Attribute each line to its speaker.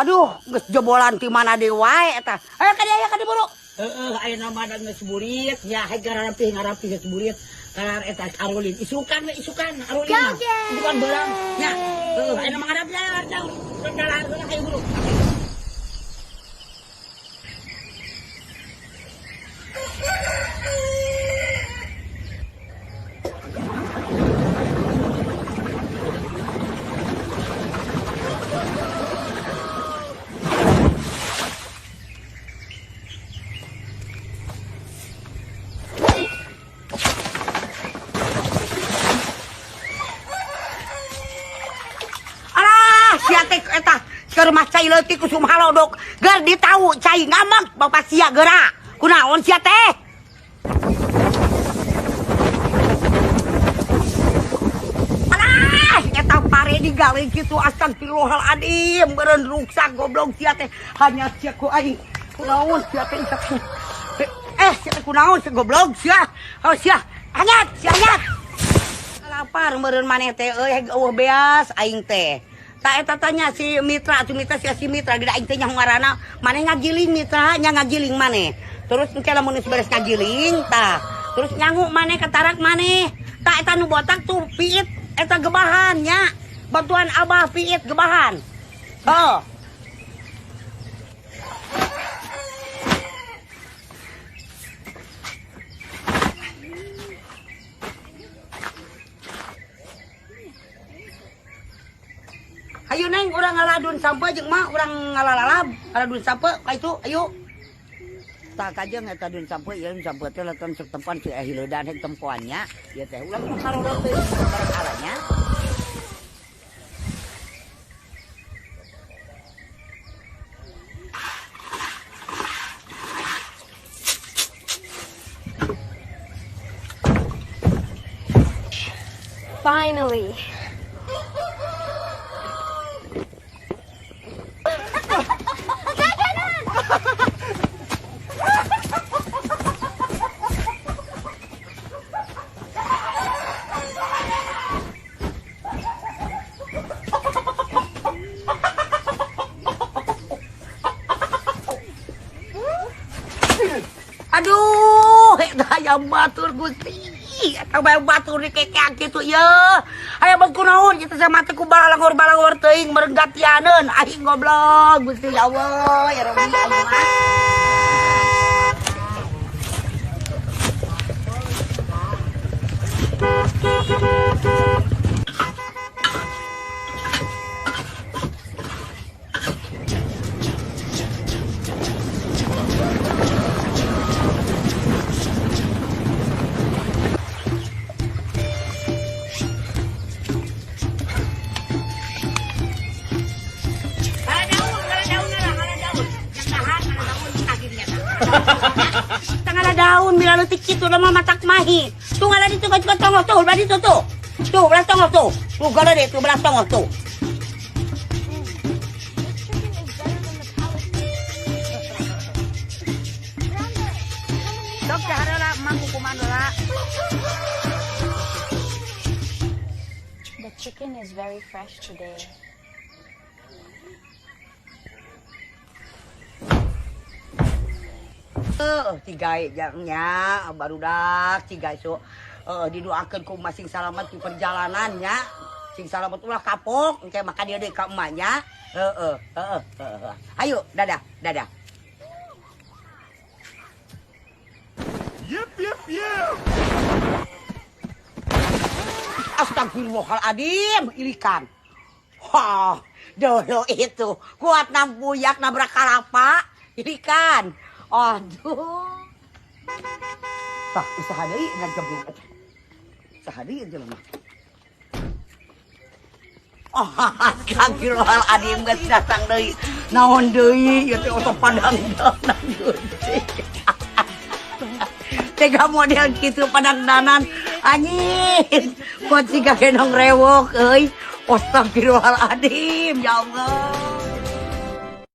Speaker 1: Aduh, geus jebolan ti mana deui wae eta. Ayo ka dieu, ayo ka dieu buru.
Speaker 2: Heeh, ayeuna mah da geus burit nya, hae ngarampih ngarampih geus burit. Karar eta arulin isukan we, isukan arulin mah. Isukan beurang nya. Heeh, ayeuna mah ngarap ya jauh. Dalar heula, hayu buru.
Speaker 1: Alah, sia teh eta keur mah cai leutik kusum halodok. Ger ditau cai ngamek bapak sia geura. Kunaon sia teh? Alah, eta pare digawe kitu, astagfirullahaladzim, beureun ruksak goblok sia teh. Hanya sia ku aing. Kunaon sia teh? Eh, sia teh kunaon sia goblok sia? Oh sia, hanyat, sia hanyat. Lapar meureun maneh teh euy, eueuh beas aing teh. Tak eta tanya si Mitra, si Mitra, si Mitra gede aing teh nyaho ngaranna. Maneh ngagiling Mitra, nya ngagiling maneh. Terus engke lamun geus beres ngagiling tah, terus nyangu maneh katarak maneh. Tah eta nu botak tuh piit eta gebahan nya. Bantuan Abah piit gebahan. Oh. Ayo neng, urang ngaladun sampe jeung mah urang ngalalalab, ngaladun sampe ka itu, ayo. Tak kajeng eta dun sampe, ieu dun sampe teh leton sok tempoan si hileudan hek tempoannya, ieu teh ulah mah karodok teh barang aranya.
Speaker 3: Finally.
Speaker 1: Aduh, eta hayam batur Gusti. Eta bayam batur dikekeak kitu ye. Hayam batur kunaon kitu sama teh ku balangor-balangor teuing merenggatianeun aing goblok Gusti ya Allah ya Rabbi Allah. Tengah daun bila leutik kitu da mah matak mahi. Tuh ngala ditu ka tongoh tuh, belah ditu tuh. Tuh belah tongoh tuh. Tuh gala deh tuh belah tongoh tuh. Sok cahareula emang hukuman heula.
Speaker 3: The chicken is very fresh today.
Speaker 1: Tiga jangnya barudak tiga so didoakeun ku masing salamet di perjalanannya, sing salamet ulah kapok engke maka dia deui ka emaknya. Heeh heeh heeh. Ayo dadah dadah.
Speaker 4: Yep yep yep.
Speaker 1: Astagfirullahaladzim, ilikan. Wah, dodo itu kuat nampuyak nabrak kalapa, ilikan. Aduh. Tah, usaha deui ngageblug eta. Usaha deui jelema. Oh, astagfirullahaladzim geus datang deui. Naon deui ieu teh otot padang danan Gusti. Tega model kitu padang danan anjing. Kuat siga genong rewok euy. Astagfirullahaladzim ya Allah.